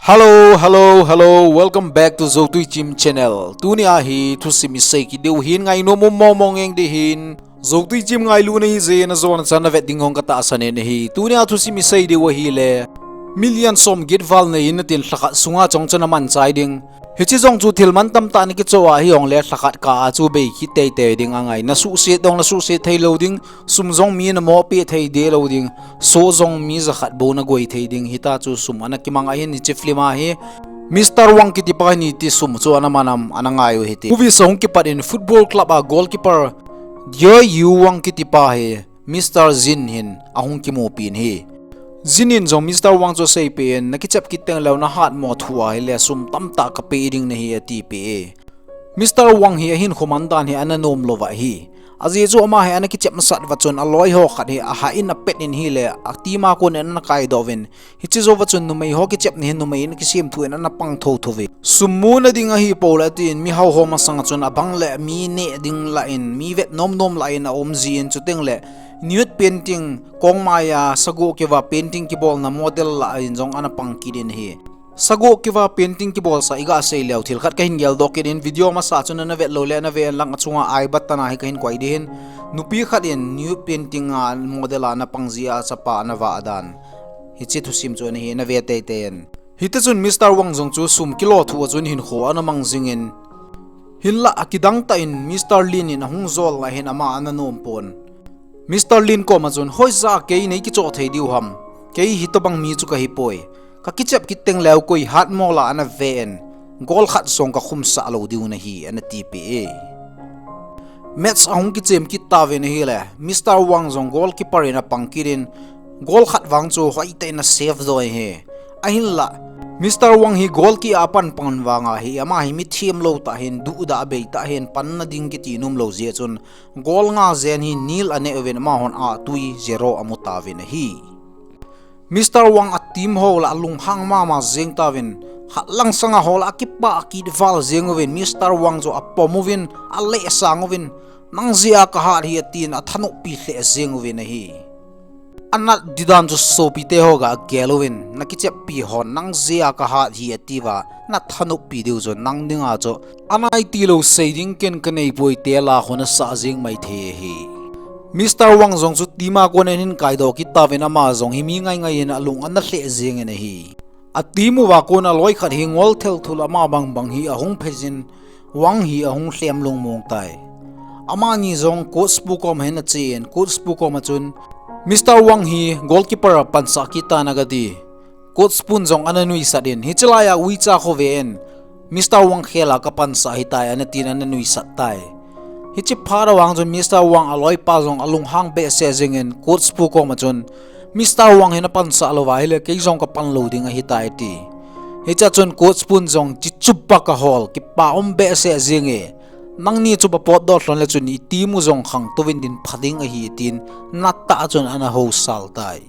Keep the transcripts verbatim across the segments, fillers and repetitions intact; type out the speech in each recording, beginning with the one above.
Hello, hello, hello. Welcome back to Zoutui Chim channel. Tuni a hi thusim isei kit diu hin, ngainom um mong mong ing ding hin. Zoutui Chim ngailutna hi jeh in ajona chan navet ding hung katahsan in ahi. Tuni a thusim isei diu ahile, million som get val nei in atin, lhakhat sunga chong chon aman chai ding. Hiche jong chu thil mantam tah ana kichoh ahi jongle, lhakhat kah a chu bei kit teitei ding angai. Nasuhset jong nasuhset thei lou ding, sum jong mi namoh peh thei deh lou ding, soh jong mi jakhat bou nagoi thei ding, hitia chu sum ana kimang ahin hiche film a hi. Mister Wang kitipa hin iti sum chu ana man am ana ngai u hite. Movies ahung kipat in football club a goalkeeper Deo Yu Wang kitipa hi Mister Jin hin ahung kimupi in ahi. Jin in jong Mister Wang chu aseipeh in, nakichep kit teng leu nahatmo thu ahile sum tamtah kapeh ding nahi atipeh e. Mister Wang hi ahinkho man dan hi ana nom lou va ahi. Ajeh chu ama hi ana kichep masat uva chun aloi ho khat hi ahah in apet in ahile, a team a kon in ana kaidoh uvin. Hiche jou uva chun numei ho kichepna hi numei in kisem thu in ana pang thotho uve. Sum muna ding ahi pole atin, mihao ho masanga chun abang le mi neh ding lah in, mi vet nom nom lah in aum jin, chuteng le nude painting, kongmai a sagoh keuva painting kibolna model lah in jong ana pang kit in ahi. Sagoh keuva painting kibolsa iga sei leu, thil khat kahin geldoh kit in, video masa chun ana vet lou le ana ve in lang, achunga I button a hi kahin koi ding hin. Nupi khat in nude painting a model a ana pang jeh a chapa ana vah dan. Hiche thusim chu ana hi, nave teitei in. Hiti chun Mister Wang jong chu sum kilo thu a chun hinkho ana mang jing in. Hinlah akidang tah in Mister Lin in ahung jol lah hin ama ana nom pon. Mister Lin koma chun, hoija kei nei kichoh thei diu ham. Kei hitobang mi chu kahi poi. Kakichep kit teng leu koi hatmo lah ana ve in, goal khat jong kakhumsah lou diu nahi, ana tipeh e. Match ahung kichem kit tauvin ahile, Mister Wang jong goalkeeper in apang kit in, goal khat vang chu hoitah in a save doh e. Ahinlah, Mister Wang hi goal kiah a pan pan vang ahi, ama hi mi themlou tah hin, duhdah bei tah hin, panna ding kiti nom lou jeh chun, goal nga jen hi nil aneh uvin, amahon atui zero amu tauvin ahi. Mister Wang a team ho lah alunghang mama jeng tauvin, khat lang sanga ho lah akipah kit val jeng uvin, Mister Wang chu apom uvin, alehsang uvin, nang jeh a kahat hi atin, athanoppi lheh jeng uvin ahi. Anat ding dan chu sopite ho ga gel uvin, nakicheppi hon, nang jeh a kahat hi atiuva, nathanoppi diu chu nang dinga chu anai tilou sei ding ken kanei poi ti lah khun asah jing mai thei ahi. Mister Wang jong chu team a kon in ahin kaidoh kit tauvin, ama jong hi mi ngai ngai in alung ana lheh jeng in ahi. A team uva kon a loi khat hi ngol thelthul, ama bang bang hi ahung phei jin, Wang hi ahung lhem lungmong tai. Amani jong coach pu koma hin achen, coach pu koma chun, Mister Wang hi goalkeeper a pansah kit tan agati. Coach pun jong ana nuisat in, hiche laiya uicha kho ve in, Mister Wang khel a kapansah ahitai, ana tin ana nuisat tai. Hiche phat a vang chun Mister Wang aloipa jong alunghang behseh jeng in, coach pu koma chun, Mister Wang hi napansah lou va ahile, kei jong kapan lou ding ahitai, ati. Hichea chun coach pun jong chichupa kahol, kipa um behseh jeng e. Nangni chu vapotdoh lhon le chun i team u jong khangtou vin ding pha ding ahi, tin natah chun ana housal tai.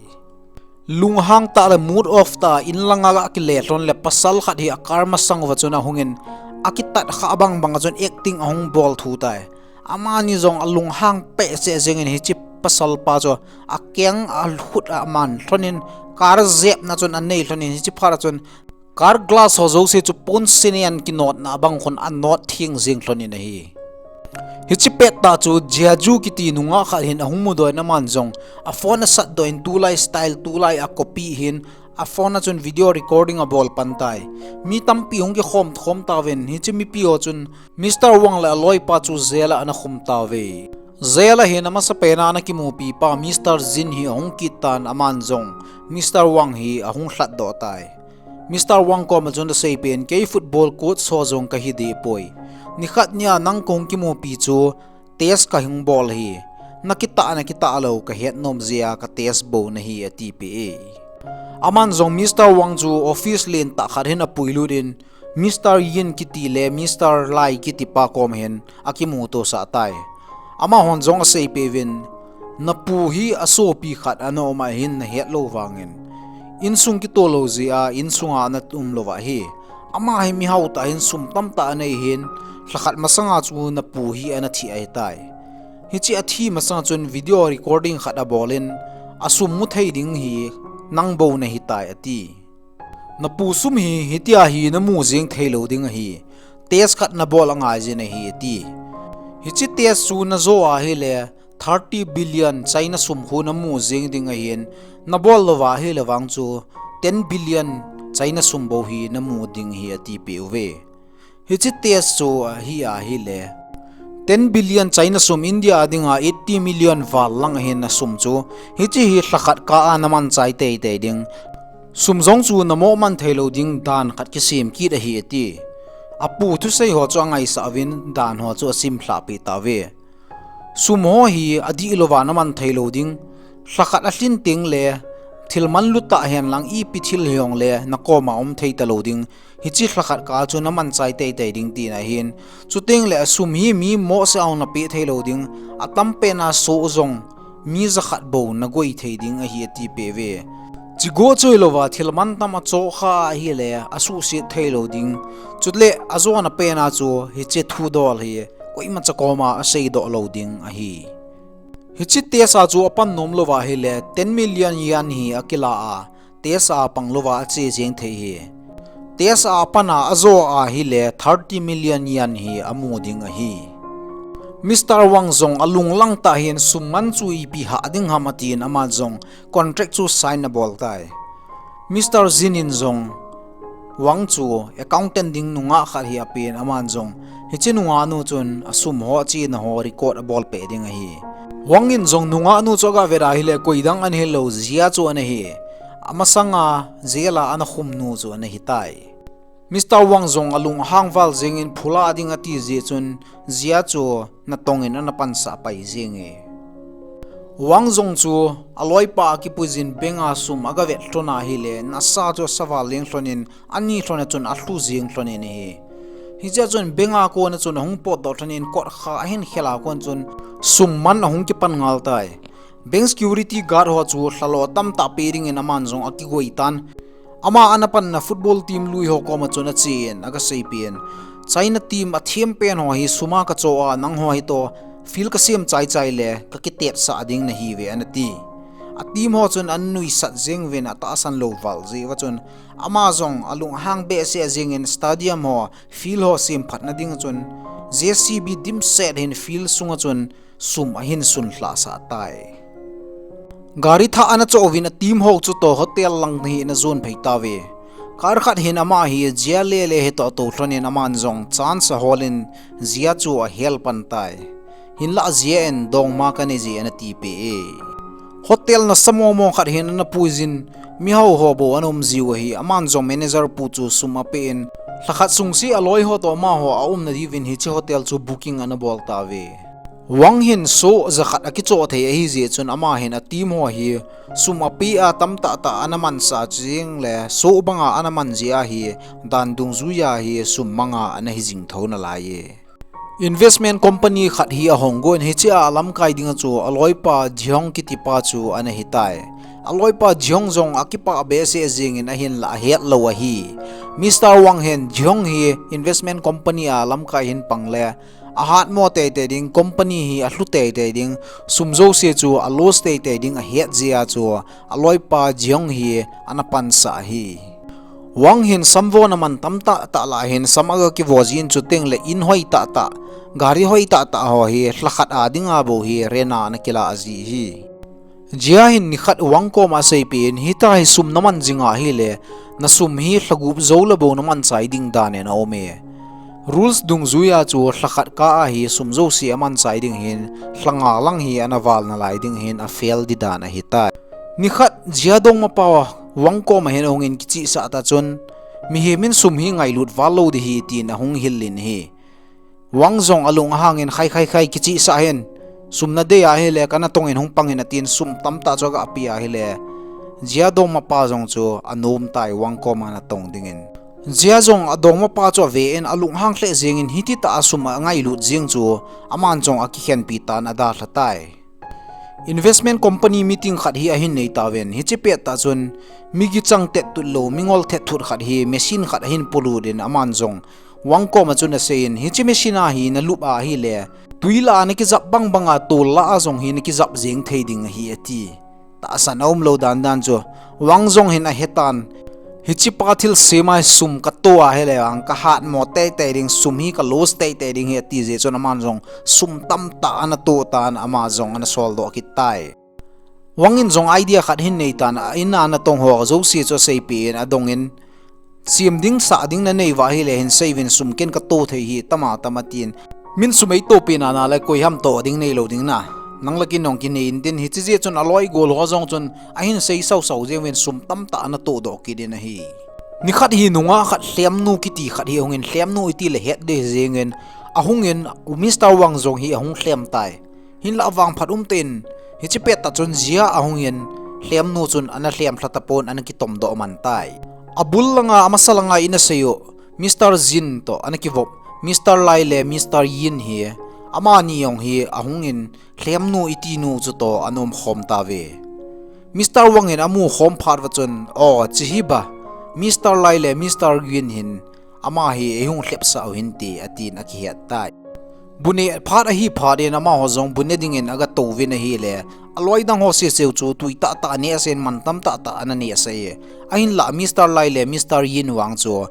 Lunghang tah le mood off tah in langa ga kile lhon le pasal khat hi a car masang uva chun ahung in, akitat kha bang bang a chun acting ahung bol thu tai. Amani jong alunghang behseh jeng in hiche pasal pa chu akeng a khut a aman lhon in car jepna chun anei lhon in hiche phat a chun car glass ho jouse chu pon sinin kinotna bang khun anot theng jeng lhon in ahi. Hiche pettah chu Jeju kiti nungah khat hin ahung mudoh in aman jong a phone asatdoh in tulai style tulai a copy hin a phone a chun video recording abol pan tai. Mi tampi hung kikhom khom tauvin hiche mipi ho chun Mister Wang le aloipa chu jail a ana khum tauve. Jail a hin amasapen a ana kimupi pa Mister Jin hi ahung kit tan aman jong Mister Wang hi ahung lhatdoh tai. Mister Wang koma chun aseipeh in kei football coach ho jong kahi deh poi. Nikhat nia nang kahung kimupi chu test kahung bol ahi. Nakitah nakitah lou kahet nom jeh a ka test bou nahi atipeh e. Aman jong Mister Wang chu office lentah khat hin apuilut in Mister Yin kiti le Mister Lai kiti pa koma hin akimutosah tai. Amahon jong aseipeh uvin, napu hi asopi khat ana um ahin nahet lou vangin, insung kitoh lou jeh a insunga ana um lou ahi. Ama hi mihao tah hin sum tamtah anei hin, lhakhat masanga chu napu hi ana thi ahitai. Hiche athi masanga chun video recording khat abol in, asum mu thei ding hi nang bou nahitai ati. Napu sum hi hitia hi namu jeng theilou ding ahi. Test khat nabol angai jin ahi ati. Hiche test chu najo ahile thirty billion China sum khu namu jeng ding ahin, nabol louva ahile vang chu ten billion China sum bou hi namu ding ahi atipeh uve. Hiche test chu ahi ahile ten billion China sum India a dinga eighty million val lang ahin asum chu, hiche hi lhakhat kah a naman chai teitei ding. Sum jong chu namoh man theilou ding dan khat kisem kit ahi ati. Apu thusei ho chu angaisah uvin dan ho chu asimlhah peh tauve. Sum ho hi adihlouva naman theilou ding. Lhakhat alhin tengle thil manlu tah henlang ipi thil hijongle nakoma um thei talou ding. Hiche lhakhat kah chu naman chai teitei ding tina ahin. Chutengle asum hi mi mohseh a napeh theilou ding. Atampen a soh jong mi jakhat bou nagoi thei ding ahi atipeh uve. Chugoh choi louva thil mantam achoh kha ahile asuhset theilou ding. Chule ajona pen a chu hiche thudol hi koimacha koma aseidoh lou ding ahi. Hiche test a chu apan nom louva ahile ten million yuan hi akila a, test a pang louva ache jeng thei ahi. Test a apan a ajo ahile thirty million yuan hi amu ding ahi. Mister Wang jong alunglang tah hin sum man chu ipi hah ding ham atin aman jong contract chu sign abol tai. Mister Jin in jong Wang chu accountant ding nungah khat hi apen aman jong hiche nungah nu chun asum ho chena ho record abolpeh ding ahi. Wang in jong nungah nu chu agavet ahile koidang ana hilou Jia chu ana hi. Amasanga jail a ana khum nu chu ana hitai. Mister Wang jong alunghang val jengin phula ding ati jeh chun Jia chu natongin ana pansah pai jenge. Wang jong chu aloipa akipuijin bank a sum agavet lhon ahile nasa chu asaval leng lhonin ani lhon a chun alhu jeng lhonin ahi. Hichea chun bank a kona chun ahung potdoh lhonin kotkha ahin khel a kon chun sum man ahung kipan ngal tai. Bank security guard ho chu lhalo tamtah pe dingin aman jong akigoi tan. Ama ana panna football team lui ho koma chun achen agaseipeh in, China team athem pen ho hi sum a kachoh a nangho hitoh field kasem chaichai le kakitetsah ding nahiuve anati. A team ho chun ana nuisat jeng uvin atahsan lou val jeh uva chun ama jong alunghang behseh jengin stadium ho field ho semphatna ding chun JCB dimset hin field sunga chun sum ahin sunlhahsah tai. Gari thah ana choh uvin a team ho chutoh hotel lang hi ana jon phei tauve. Car khat hin ama hi Jia lele hitoh tou lhonin aman jong chance aholin Jia chu ahel pan tai. Hinlah Jia in dongma kanei je anatipeh e. Hotel nasa mongmong khat hin ana puijin mihao ho bou ana um jiu ahi, aman jong manager pu chu sum apeh in lhakhat sung seh aloi ho toh amaho aumna diuvin hiche hotel chu booking ana bol tauve. Wang hin soh jakhat akichoh thei ahijeh chun ama hin a team ho hi sum apeh a tamtah tah ana mansah jeng le soh banga ana man jeh ahi, dan dungjuia hi sum manga ana hijing thou nalai e. Investment company khat hi ahung gon hichea alamkai dinga chu aloipa Jihong kitipa chu ana hitai. Aloipa Jihong jong akipah behseh jengin ahinlah ahet lou ahi. Mister Wang hin Jihong hi investment company a lamkai hin pang le ahatmo teitei ding, company hi alhu teitei ding, sum jouse chu a loss teitei ding ahet jeh a chu aloipa Jihong hi ana pansah ahi. Wang hin samvona man tamtah tah lah hin sam aga kivo jin chutengle in hoi tahtah, gari hoi tahtah ho hi lhakhat a dinga bou hi rent a ana kilah ji ahi. Jia hin nikhat Wang koma aseipeh in, hitia hi sum naman jing ahile nasum hi lhagup jou le bou namanchai ding dan in aume. Rules dungjuia chu lhakhat kah a hi sum jouse amanchai ding hin, lhanga lang hi ana val nalai ding hin afail di dan ahitai. Nikhat Jia dongmapa Wang koma hin ahungin kichehsah tah chun, mihem in sum hi ngailut val lou ding ahi tin ahung hil in ahi. Wang jong alung ahangin, khai khai khai, kichehsah hih in, sum nadei ahile kanatong in hung pang in atin sum tamtah chu agapeh ahile, Jia dongmapa jong chu anom tai Wang koma natong dingin. Jia jong adongmapa chu aven alunghang lheh jengin hititah a sum angailut jeng chu aman jong akikhenpi tan adalha tai. Investment company meeting khat hi ahin nei tauvin, hiche pettah chun mi kichang tettut lou, mingol thetthut khat hi machine khat ahin polut in aman jong Wang koma chun aseiyin, hiche machine a hi nalup ahile, twi lah a nakijap bangbang a tol lah a jong hi nakijap jeng thei ding ahi ati. Tahsan aumlou dandan chu Wang jong hin ahetan. Hichepa thilsem a sum kato ahile ang kahatmo teitei ding, sum hi ka lose teitei ding hi ati jeh chun aman jong sum tamtah ana to tan ama jong ana soldoh kit tai. Wang in jong idea khat ahin nei tan, a in a natong ho jouse chu aseipeh in adong in, sem ding sah ding nanei uva ahile hin seiuvin, sum ken kato thei hi tam a tam atin. Min sum eitoh peh nale koi ham toh ding neilou ding na. Nang lah kin nong kinei intin, hiche jeh chun aloi gol ho jong chun ahin sei sausau jeng uvin sum tamtah ana todoh kit in ahi. Nikhat hi nungah khat Lhemnu kiti khat hi ahung in, Lhemnu iti le het ding jeng in, ahung in Mister Wang jong hi ahung lhem tai. Hinlah vangphat umtah in, hiche pettah chun Jia ahung in, Lhemnu chun ana lhem lha tapon ana kitomdoh man tai. Abul langa, amasa langa ina sei u, Mister Jin toh ana kivop, Mister Lai le Mister Yin hi, amani jong hi ahung in, Lhemnu itinu chutoh ana umkhom tauve. Mister Wang in amu khom phat uva chun, "O, chihiba, Mister Lai le Mister Yin hin, ama hi eihung lhepsah u hinte," atin akihet tai. Bu neh phat ahi phat in amaho jong bu ne dingin agatouvin ahile, aloi dang ho seseu chu tui tahtah nehsah in, mantam tahtah ana nehsah e. Ahinlah Mister Lai le Mister Yin vang chu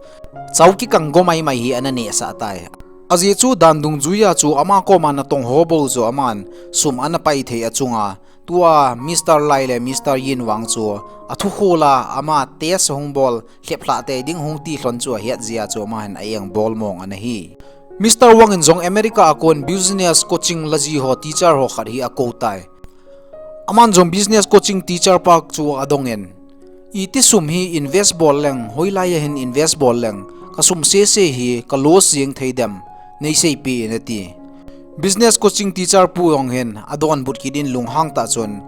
chao kikang go maimai hi ana nehsah tai. Ajeh chu dan dungjuia chu ama koma natong ho bou chu aman sum ana pai thei achunga, tua Mister Lai le Mister Yin vang chu athukhol a ama test hung bol, lheplhah tei ding hung ti lhon chu ahet jeh a chu ama hin a-engbol mong ana hi. Mister Wang in jong America a kon business coaching laji ho teacher ho khat hi akou tai. Aman jong business coaching teacher pa chu adong in, "Iti sum hi invest bol leng, hoilai a hin invest bol leng, kasum sese hi ka lose jeng thei dem, neiseipeh in," ati. Business coaching teacher pu jong hin adonbut kit in lunghang tah chun,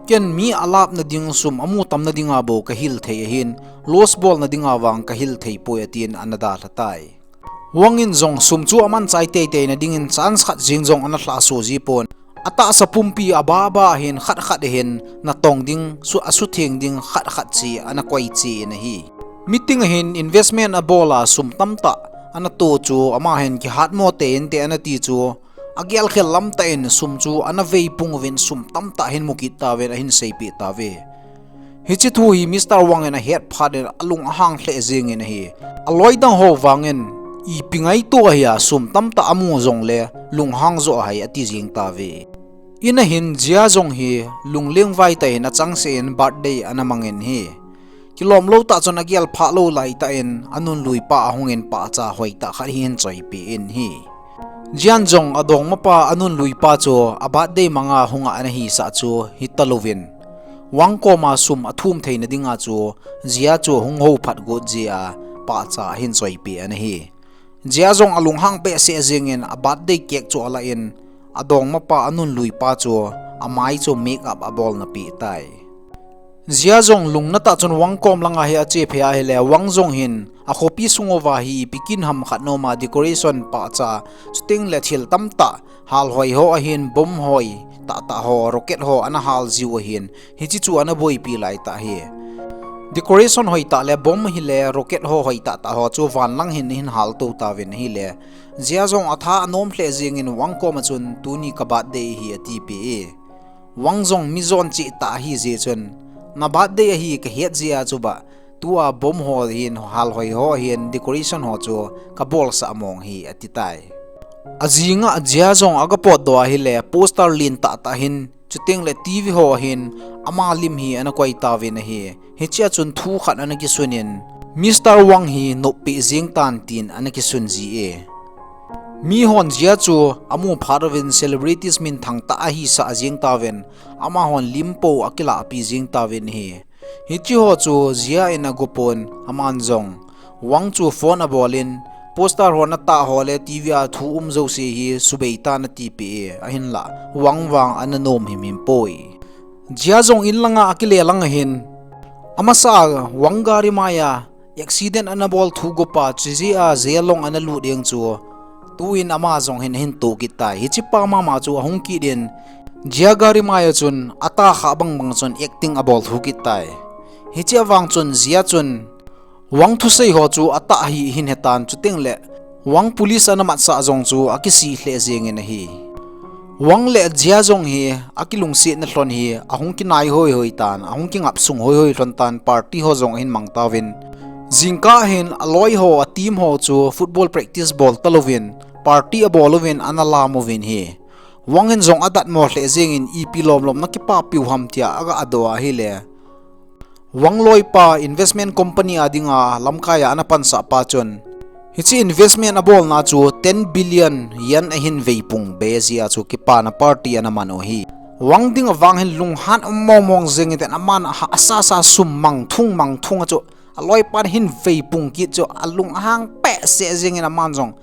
"Ken mi alapna ding, sum amu tamna dinga bou kahil thei ahin, lose bolna dinga vang kahil thei poi," atin ana dalha tai. Wang in jong sum chu amanchai teitei na dingin chance khat jeng jong ana lhahsuh jipon, atahsa pumpi ababa hin khat khat hin natong ding, su-, asutheng ding khat khat chu ana koiche in ahi. Meeting a hin investment abol a sum tamtah ana to chu ama hin kihatmo tei inte ana ti chu, agelkhel lamtah in sum chu ana veipung uvin sum tamtah hin mukit tauvin ahin seipeh tauve. Hiche thu hi Mister Wang in ahet phat in alung ahang lheh jeng in ahi. Aloi dang ho vang in, "Ipi ngaito ahia, sum tamtah amu jongle lunghang jo ahi," ati jeng tauve. In a hin Jia jong hi lunglengvai tah in achangseh in birthday ana mang in ahi. Kilomlou tah chun agel phalou laitah in anunluipa ahung in pahcha hoitah khat hi ahin choipeh in ahi. Jian jong adongmapa anunluipa chu a birthday manga hung a ana hisah chu hitalouvin, Wang koma sum athum theina dinga chu Jia chu hung houphat got jeh a pahcha ahin choipeh ana hi. Jia jong alunghang behseh jeng in a birthday cake chu alah in, adongmapa anunluipa chu amai chu make up abolna peh tai. Jia jong lungnatah chun Wang kom langa hi ache phei ahile, Wang jong hin akhopi sung uva hi ipi kin ham khat nom a decoration pahcha, chutengle thil tamtah, halhoi ho ahin, bomb hoi tahtah ho, rocket ho ana hal jiu ahin, hiche chu ana boipi laitah ahi. Decoration hoitah le bomb hile rocket ho hoitahtah ho chu vanlang hin ahin haltou tauvin ahile, Jia jong atha anom lheh jeng in Wang koma chun, "Tuni ka birthday ahi," atipeh e. Wang jong mi jon chehtah ahijeh chun, "Na birthday ahi kahet jeh a chu bah, tua bomb ho hin, halhoi ho hin, decoration ho chu kabolsah mong ahi," atitai. Ajing a Jia jong agapotdoh ahile poster len tahtah hin, chutengle TV ho ahin, ama lim hi ana koi tauvin ahi. Hichea chun thu khat ana kisun in, "Mister Wang hi noppeh jeng tan," tin ana kisun ji e. Mihon Jia chu amu phat uvin celebrities minthang tah ahisah jeng tauvin, amahon lim pou akilahpi jeng tauvin ahi. Hicheho chu Jia in agopon, aman jong Wang chu phone abol in, "Poster ho natah ho le TV a thu um jouse hi subei tan," atipeh e, ahinlah Wang vang ana nom himhim poi. Jia jong in langa akile lang ahin, amasa a Wang gari maiya accident ana bol thu gopa, chujeh a jail long ana lut jeng chu, tuin ama jong hin ahin toh kit tai. Hichepa mama chu ahung kit in, Jia gari maiya chun atah kha bangbang chun acting abol thu kit tai. Hichea vang chun Jia chun Wang thusei ho chu atah hi ahin hetan, chutengle Wang police ana matsah jong chu akisih lheh jeng in ahi. Wang le Jia jong hi akilungsetna lhon hi ahung kinai hoihoi tan, ahung kingapsung hoihoi lhon tan, party ho jong ahin mang tauvin, Jingkah hin aloi ho, a team ho chu football practice bol talouvin, party abol uvin, ana lam uvin ahi. Wang in jong adatmo lheh jengin, ipi lomlom nakipapiu ham tia aga adoh ahile, Wang loipa investment company a dinga lamkai a ana pansah pa chun, hiche investment abolna chu ten billion yen ahin veipung be jeh a chu kipana party ana man u ahi. Wang dinga vang hin lunghan um mongmong jengin, aman asasa sum mangthung mangthung a chu aloipan ahin veipung kit chu alunghang behseh jengin, aman jong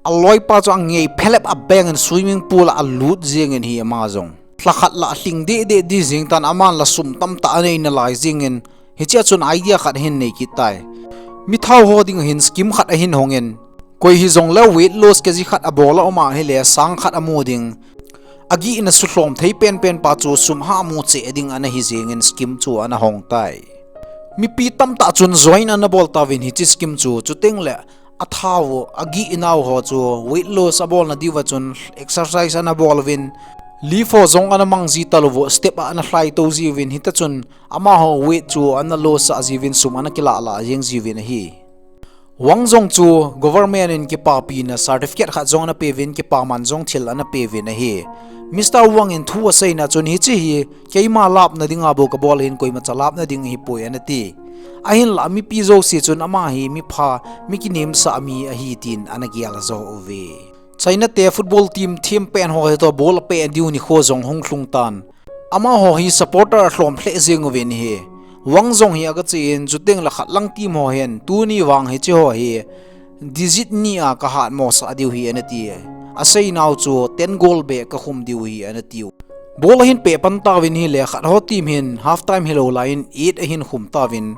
aloipa chu angei phelep a bengin swimming pool a alut jengin ahi ama jong. Lhakhat lah lhing dehdeh di jeng tan, aman la sum tamtah anei nalai jengin, hichea chun idea khat ahin nei kit tai. Mithao ho dinga hin scheme khat ahin hongin, koi hijongle weight loss kg khat abol a um ahile sang khat amu ding, agihna sulhom thei penpen pa chu sum hahmu cheh ding ana hi jengin scheme chu ana hong tai. Mipi tamtah chun join ana bol tauvin hiche scheme chu, chutengle athao u, agihnau ho chu weight loss abolna diuva chun exercise ana bol uvin, lift ho jong ana mang ji talouvu, step a ana lhai tou jiuvin, hita chun amaho weight chu ana loss sah jiuvin, sum ana kilah lah jeng jiuvin ahi. Wang jong chu government in kipapina certificate khat jong ana peuvin, kipaman jong thil ana peuvin ahi. Mister Wang in thu aseina chun, hiche hi keima lapna dinga bou kabol ahin, koimacha lapna ding ahipoi ana ti. Ahinlah mipi jouse chun ama hi mipha, mi kinemsah mi ahi tin ana gel jo uve. China te football team thempen ho hitoh ball apeh diu nikho jong hung lhung tan, amaho hi supporter alhom lheh jeng uvin ahi. Wang jong hi agache in, chutengle khatlang team ho hin tuni vang hiche ho hi digit ni a kahatmosah diu ahi ana ti. Aseinau chu ten goal beh kakhum diu ahi ana tiu. Ball ahin peh pan tauvin ahile, khat ho team hin half time hilou laiyin eight ahin khum tauvin,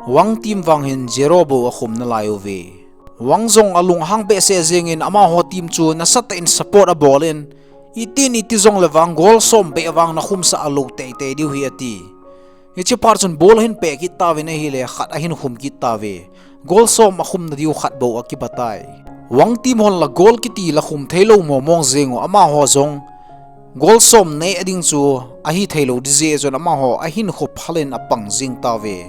Wang team vang hin zero bou akhum nalai uve. Wang jong alunghang behseh jengin, amaho team chu nasatah in support abol in, itin iti jongle vang goal som beh vang nakhumsah lou teitei diu ahi ati. Hiche phat chun ball ahin peh kit tauvin ahile, khat ahin khum kit tauve. Goal som akhumna diu khat bou akiba tai. Wang team hon la goal kiti la khum theilou mongmong jeng u, amaho jong goal som neh ding chu ahi theilou ding jeh chun amaho ahin kho phal in apang jeng tauve.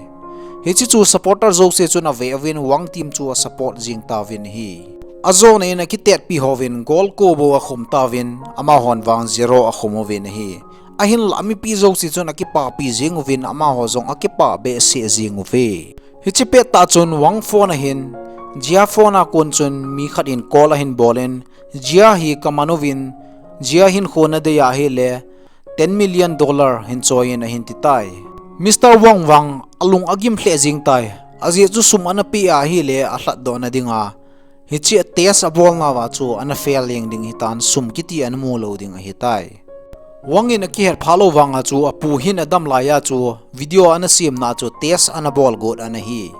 Hiche chu supporter jouse chun ave uvin, Wang team chu asupport jeng tauvin ahi. Ajona in akitetpi hovin goal ko bou akhum tauvin, amahon vang zero akhum uvin ahi. Ahinlah mipi jouse chun akipapi jeng uvin, amaho jong akipah behseh jeng uve. Hiche pettah chun Wang phone a hin, Jia phone a kon chun mi khat in call ahin bol in, Jia hi kaman uvin, Jia hinkho nadei ahile ten million dollar hin choi in ahin ti tai. Mister Wang vang alung agim lheh jeng tai. Ajeh chu sum ana peh ahile alhatdohna dinga, hiche test abolnauva chu ana fail jeng ding ahitan, sum kiti ana mu lou ding ahitai. Wang in akihet phah lou vanga chu apu hin adam laiya chu video ana semna chu test ana bol got ana hi.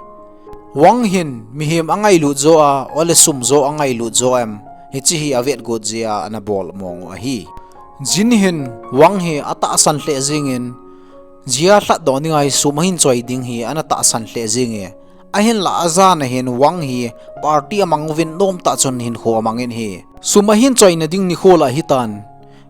Wang hin mihem angailut jo a, ole sum jo angailut jo em, hiche hi avet got jeh a ana bol mong u ahi. Jin hin Wang hi atahsan lheh jengin, Jia lhatdoh dinga hi sum ahin choi ding hi ana tahsan lheh jenge. Ahinlah ajana hin Wang hi party amang uvin nomtah chun hinkho amangin ahi. Sum ahin choina ding nikho lah ahitan,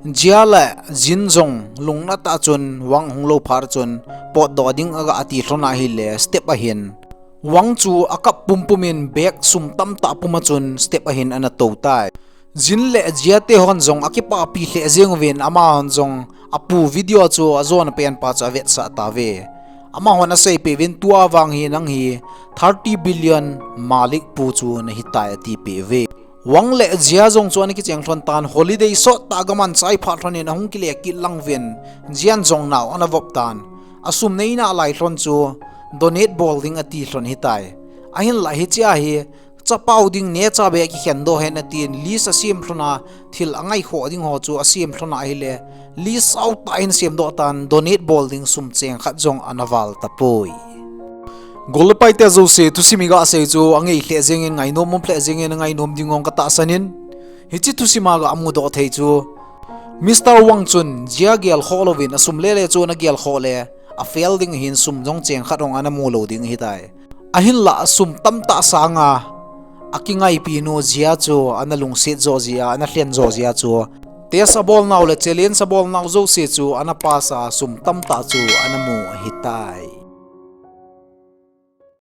Jia le Jin jong lungnatah chun Wang hung lou phat chun potdoh ding aga ati lhon ahile step a hin Wang chu akap pumpum in bag sum tamtah pum a chun step a hin ana tou tai. Jin le Jia te hon jong akipapi lheh jeng uvin, amahon jong apu video chu ajona pen pa chu avetsah tauve. Amahon aseipeh uvin, tua vang hi nang hi thirty billion malik pu chu nahitai atipeh uve. Wang le Jia jong chu ana kicheng lhon tan, holiday sottah aga manchai phat lhon in ahung kile kit lang uvin, Jian jong nao ana vop tan. Asum neina lai lhon chu donate bol ding ati lhon ahitai. Ahinlah hichea hi chapau ding neocha beh kikhendoh hen atin list asem lhon a, thil angaikhoh ding ho chu asem lhon ahile list sautah in semdoh tan, donate bol ding sum cheng khat jong ana val tapoi. Gol le paite jouse, thusim iga sei chu angei lheh jengin, ngainom um lheh jengin, angainom ding ong katahsan in, hiche thusim a ga mudoh thei chu Mister Wang chun Jia gelkhoh louvin asum lele chu ana gelkhoh le afail ding ahin, sum jong cheng khat ong ana mu lou ding ahitai. Ahinlah sum tamtah sanga akingaipi nu Jia chu ana lungset joh jeh a, ana lhen joh jeh a chu test abolnau le challenge abolnau jouse chu ana pass a, sum tamtah chu ana mu ahitai.